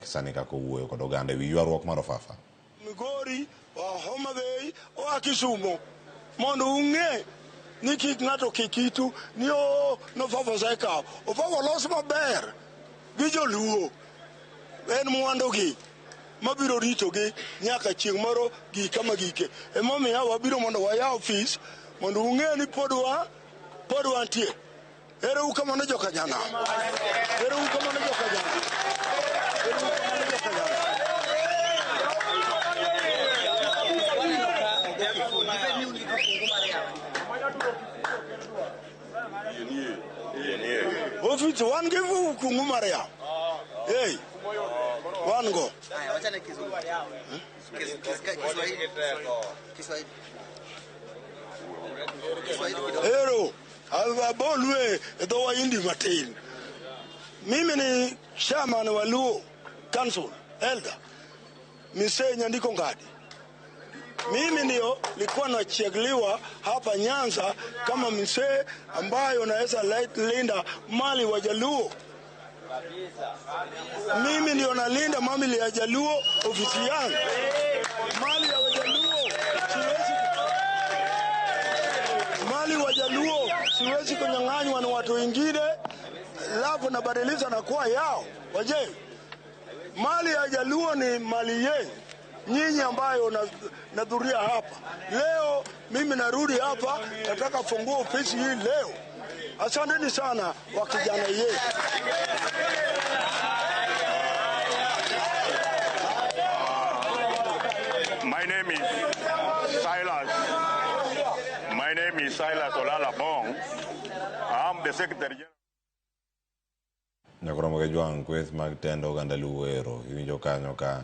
sani kaka owuoyo kod oganda ewi ywaruok mar Ofafa. Migori, oa Homa Bay, oa Kisumo mondo ung'e ni kik ng'ato kik itu ni oo nofafa osekawo. Ofafa olos maber gi joluo. En mwandugi mabiro ritogi nyaka chieng' moro gik kama gike. Emomiyo wabiro mondo wayaw ofis mondo ung'e ni pod wa pod wantie. Ero uru kamano joka Nyanam. Ero uru kamano joka Nyanam. Ero uru kamano joka Nyanam. Ofis wan gi kungu mar yawo. Hey, wan go. Haya, wachane Kizungu. Kiswahili. Kiswahili. Kiswahili kidogo. Ero, abolwe e dho Wahindi matin. Mimi ni chairman wa Luo Council, elder. Mzee Nyandiko Ngadi. Mimi ndio nilikuwa nachaguliwa hapa Nyanza kama mzee ambayo naweza linda mali wa Jaluo. Mimi ndio nalinda mali ya Jaluo ofisi yangu. Mali ya Wajaluo siwezi mali Wajaluo siwezi kunyang'anywa na watu wengine, alafu nabadilisha na kuwa yao. Waje, mali ya Jaluo ni mali yenu nyinyi ambayo nadhuria hapa leo. Mimi narudi hapa, nataka fungua ofisi hii leo. Asanteni sana wa kijana yetu. My name is Silas. My name is Silas Olala Bong. I'm the Secretary General. Nyakoromo Kejwang' kweth mag tendo oganda Luo ero iwinjo kanyo ka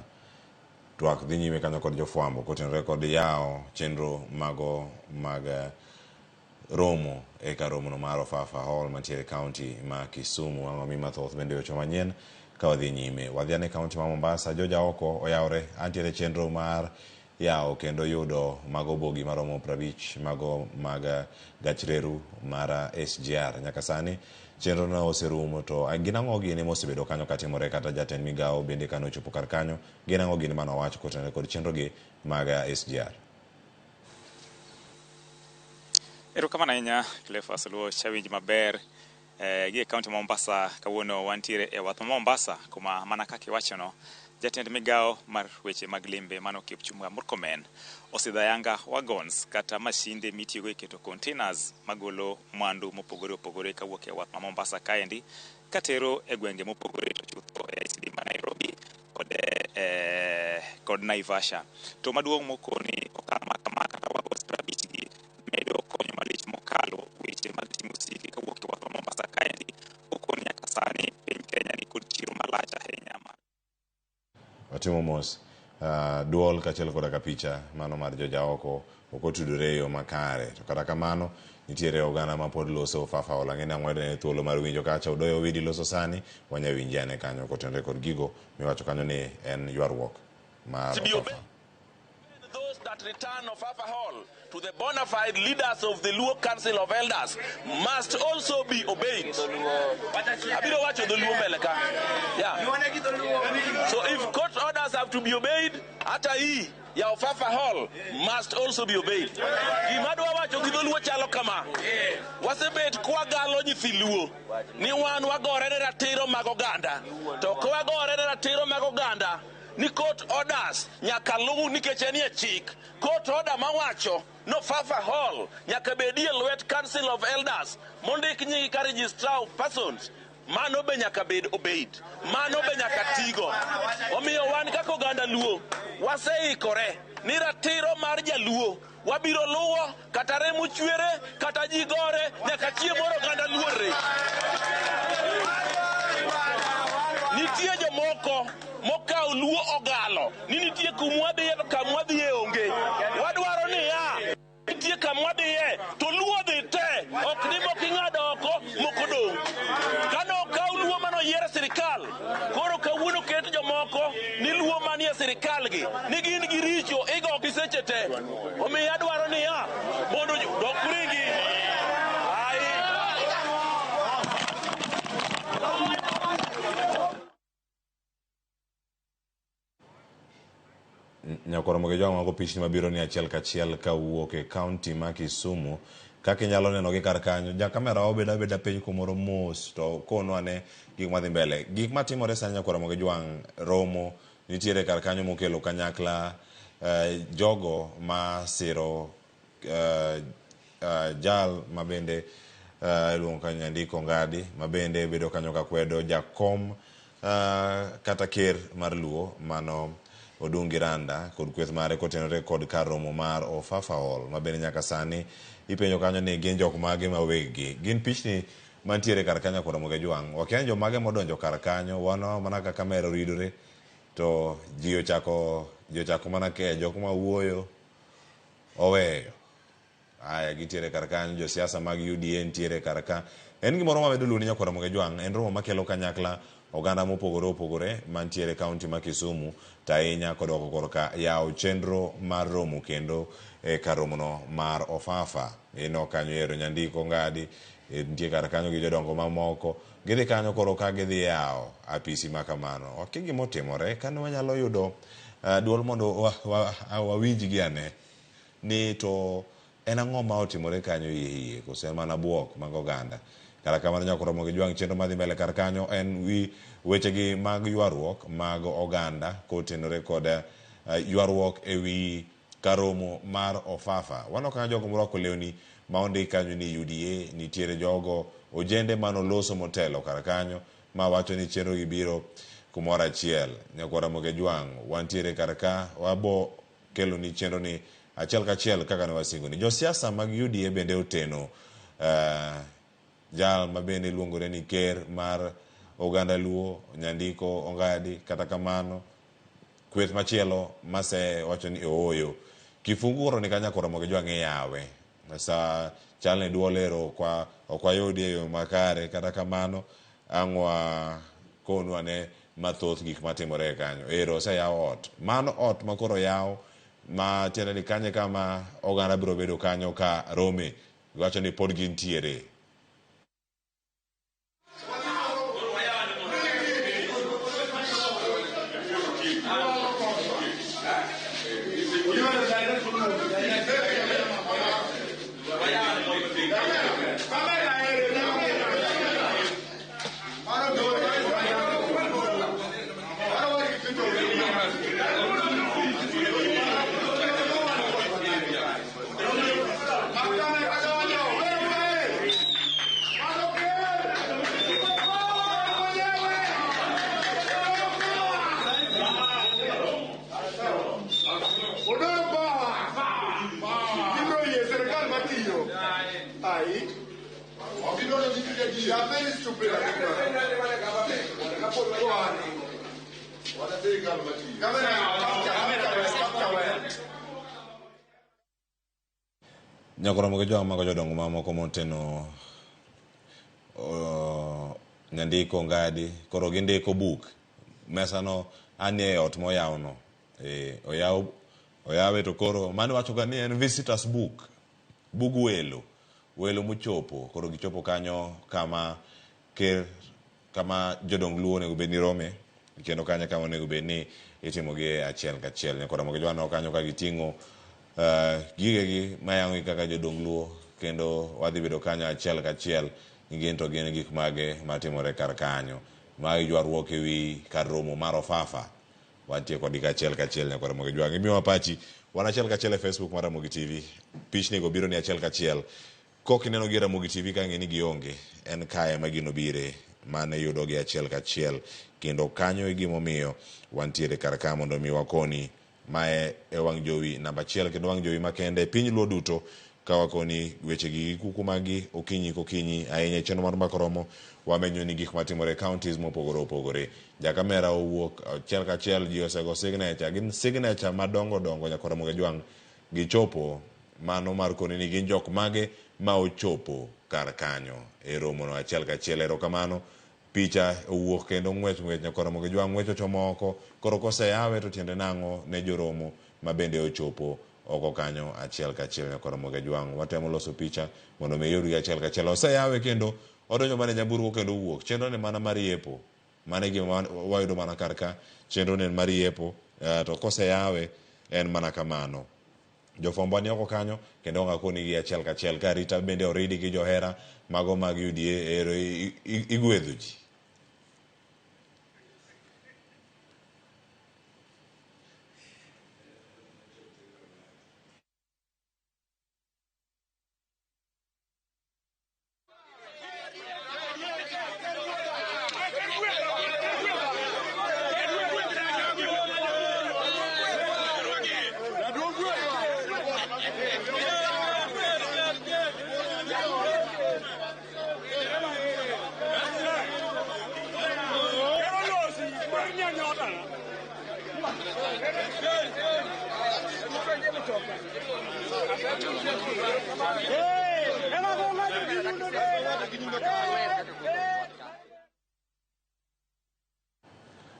twak dhi nyime kanyo kod jofwambo kotenore kod yawo chenro mago mag romo e kar romono mar Ofafa Hall mantiere e kaunti ma Kisumu. Ang' omi mathoth bende weche manyien ka wadhi nyime. Wadhi ane kaunti ma Mombasa, Joja oko oyawre antiere chenro mar yawo kendo yudo mago bogi maromo 50 mago mag gach reru mar SGR. Nyaka sani chenro no oserumo to gin ang'o gini mosebedo kanyo katimore kata jatend migawo bende kane ochopo kar kanyo gin ang'o gini manowacho kotenore kod chenro gi mag SGR. Erokamano ahinya Cleophas Luoch, awinji maber. Gi e kaunti ma Mombasa kawuono wantiere e wath ma Mombasa kuma mana kaka iwachono jatend migawo mar weche mag limbe mano Kipchumba Murkomen osidho ayanga wagons kata mashinde mitiyogo e keto containers magolo mwandu mopogore opogore kawuok e wath ma Mombasa kaendi katero e gwenge mopogore to chutho e ICD ma Nairobi kod Naivasha. To maduong' mokoni okang' ma kama kata wagons 50 gi medo konyo malich mokalo weche mag ting'o osike kawuok e wath ma Mombasa kaendi okoni nyaka sani piny Kenya ni kod chiro malach ahinya. Watimo mos duol kaachiel koda ka picha mano mar Joja oko ok otudore e yo makare to kata kamano nitiere oganda ma pod loso Ofafa Hall. Ang'e ni ang' wayudo thuolo mar winjo kacha Odoyo Owidi loso sani wanya winje ane kanyo kotenore kod gigo miwacho kanyo ni en ywaruok mar Ofafa. Those that return Ofafa Hall to the bona fide leaders of the Luo Council of Elders must also be obeyed. Abiro wacho dholuo mbele ka. Yeah. So if court orders have to be obeyed, hata hii ya Ofafa Hall must also be obeyed. Gima dwa wacho gi dholuo chalo kama. Wasebet kwagalo nyithi Luo ni wan wagore ne ratiro mag oganda. To kwagore ne ratiro mag oganda ni court orders nyaka luw nikech en e chik. Court order mawacho no Ofafa Hall nyaka bedie lwet Council of Elders mondik nying ka registrar of persons. Mano be nyaka bed obeyed. Mano be nyaka tigo. Omiyo wan kaka oganda Luo waseikore ni ratiro mar jaluo wabiro luwo kata remo chwere kata ji gore nyaka chieng' moro oganda Luo re. Nitie jomoko mokawo Luo ogalo ni nitie kumwadhiye to kamwadhiye onge. Wadwaro niya nitie kamwadhiye to Luo dhi te ok ni moko ing'ado oko moko dong'. Kane okaw Luo manoyier e sirikal koro kawuono ket jomoko ni Luo manie sirikal gi ni gin gi richo igogi seche te. Omiyo adwaro niya mondo dok ringi. Ai. Nyakwar Ramogi Ojwang' mago pichni mabiro ni achiel kachiel kawuok e kaunti ma Kisumu. Kaka inyalo neno gi kar kanyo, ja kamera obedo abeda piny kumoro mos to konwa ane gik madhi mbele. Gik matimore sani Nyakwar Ramogi Ojwang' romo nitiere kar kanyo mokelo kanyakla jogo ma siro jal mabende iluongo kanyo Nyandiko Ngadi mabende bedo kanyo kakwedo jakom kata ker mar Luo mano Odungi Randa kod kweth mare kotenore kod kar romo mar Ofafa Hall mabende nyaka sani ipenjo kanyo ni gin jok mage ma weg gi. Gin pichni mantiere kar kanyo Nyakwar Ramogi Ojwang'. Wakia ni jomage modonjo kar kanyo, wan mana ka kamera oridore to ji ochako mana ke jok ma wuoyo oweyo. Aya gintiere kar kanyo, josiasa mag UDA nitiere kar ka. En gimoro mamedo luor ni Nyakwar Ramogi Ojwang' en romo makelo kanyakla oganda mopogore opogore mantiere e kaunti ma Kisumu to ahinya kodok korka yawo chenro mar romo kendo e kar romono mar Ofafa. Ineno kanyo ero Nyandiko Ngadi nitie kar kanyo gi jodongo mamoko. Gidhi kanyo koro ka gidhi yawo apisi ma kamano. Wakia gima otimore kane wanyalo yudo duol mondo wawinj gi ane ni to en ang'o ma otimore kanyo iye iye koso en mana buok mag oganda. Kata kamano Nyakwar Ramogi Ojwang' chenro madhi mbele kar kanyo en wi wechegi mag ywaruok mag oganda kotenore kod ywaruok ewi kar romo mar Ofafa. Waneno kanyo jogo morwako lewni ma ondik kanyo ni UDA, nitiere jogo ojende manoloso motelo kar kanyo ma wacho ni chenro gi biro kumoro achiel. Nyakwar Ramogi Ojwang' wantiere kar ka wabo keloni chenro ni achiel kachiel kaka ne wasingoni. Josiasa mag UDA bende oteno jal mabende luongore ni ker mar oganda Luo Nyandiko Ongadi. Kata kamano kweth machielo mase wacho ni ooyo kifungu koro ni kanyo Nyakwar Ramogi Ojwang' iyawe sa chal ni duol ero ok wayudi e yo makare. Kata kamano ang' wakonu ane mathoth gik matimore kanyo. Ero oseyaw ot, mano ot ma koro oyaw ma tiende ni kanyo e kama oganda biro bedo kanyo ka rome. Giwacho ni pod gintiere. Gibiro yie sirikal matiyo. Ai. You are very stupid. Go on. Camera, capture, capture well. Nyakwar Ramogi Ojwang' mago jodongo mamoko moteno Nyandiko Ngadi koro gindiko buk mesano anie e ot moyawno oyaw oyawe to koro mano wachoga ni en visitors book, bug welo welo mochopo. Koro gichopo kanyo kama ker kama jodong Luo onego bed ni rome kendo kanyo kama onego bed ni itimogie achiel kachiel. Nyakwar Ramogi Ojwang' neno kanyo ka giting'o gigegi mayango gi kaka jodong Luo kendo wadhi bedo kanyo achiel kachiel ni gin to gin gik mage matimore kar kanyo. Mae ywaruok ewi kar romo mar Ofafa. Wantie kodgi achiel kachiel Nyakwar Ramogi Ojwang'. Imiyowa pachi wan achiel kachiel e Facebook mar Ramogi TV. Pichni go biro ni achiel kachiel. Kok ineno gi e Ramogi TV ka ng'e ni gionge, en kae ema gino bire mane yudogi achiel kachiel kendo kanyo e gimomiyo wantiere kar ka mondo mi wakoni mae e wang' jowi namba achiel kendo wang' jowi makende e piny Luo duto ka wakoni weche gi kuku magi okinyi kokinyi ahinya e chenro mar Mbaka Romo wamenyo ni gik matimore e counties mopogore opogore. Jakamera owuok achiel kachiel ji osego signature gin signature madongo dongo Nyakwar Ramogi Ojwang' gichopo mano mar koni ni gin jok mage ma ochopo kar kanyo e romono achiel kachiel. Erokamano. Picha owuok kendo ng'wech ng'wech Nyakwar Ramogi Ojwang' ng'wech ochomo oko. Koro koseyawe to tiende nang'o ne joromo ma bende ochopo oko kanyo achiel kachiel Nyakwar Ramogi Ojwang'. Watemo loso picha mondo mi iyudgi achiel kachiel. Oseyawe kendo odonjo mana e nyamburko kendo owuok. Chenro ni mana mar yepo. Mano e gima wayudo mana kar ka. Chenro ni en mar yepo to koseyawe En mana kamano. Jofwambo ni oko kanyo kendo ang' akoni gi achiel kachiel ka arita bende oridi gi johera mago mag UDA ero igwedho ji.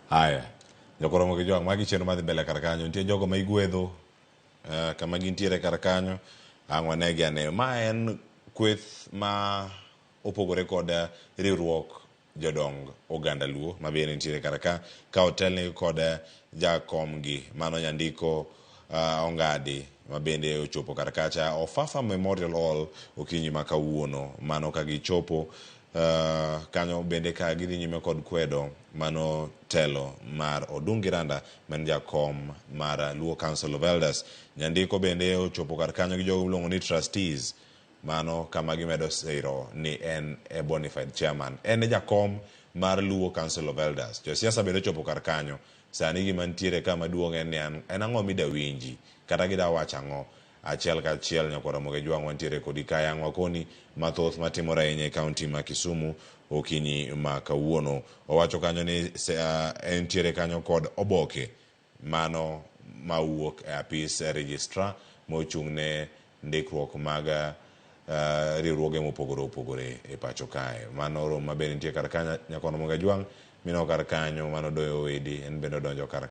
Haya, jokoromo gi jwang' magi chenro madhi mbele kar kanyo. Nitie jogo ma igwedho kama gintiere kar kanyo. Ang' wanegi ane. Ma en kweth ma opogore kod riwruok jodong oganda Luo ma bende nitiere kar ka otelnegi kod jakomgi mano Nyandiko Ongadi ma bende ochopo kar kacha Ofafa Memorial Hall okinyi ma kawuono. Mano ka gichopo kanyo bende ka gidhi nyime kod kwedo mano telo mar Odungi Randa ma en jakom mar Luo Council of Elders. Nyandiko bende ochopo kar kanyo gi jogo miluongo ni trustees, mano kama gimedo siro ni en e bona fide chairman, en e jakom mar Luo Council of Elders. Josiasa bende ochopo kar kanyo. Sani gima nitiere ka maduong' en ni en ang'o midawinji kata gida wacho ang'o. Achiel kachiel nyakwar Ramogi Jwang' wantiere kodi kae ang' wakoni mathoth matimore ahinya e kaunti ma Kisumu okinyi ma kawuono. Owacho kanyo ni entiere kanyo kod oboke mano mawuok e apis registrar mochung' ne ndikruok mag riwruoge mopogore opogore e pacho kae. Mano romo ma bende nitie kar kanyo nyakwar Ramogi Jwang' mineno kar kanyo mano Doyo Owedi en bende odonjo kar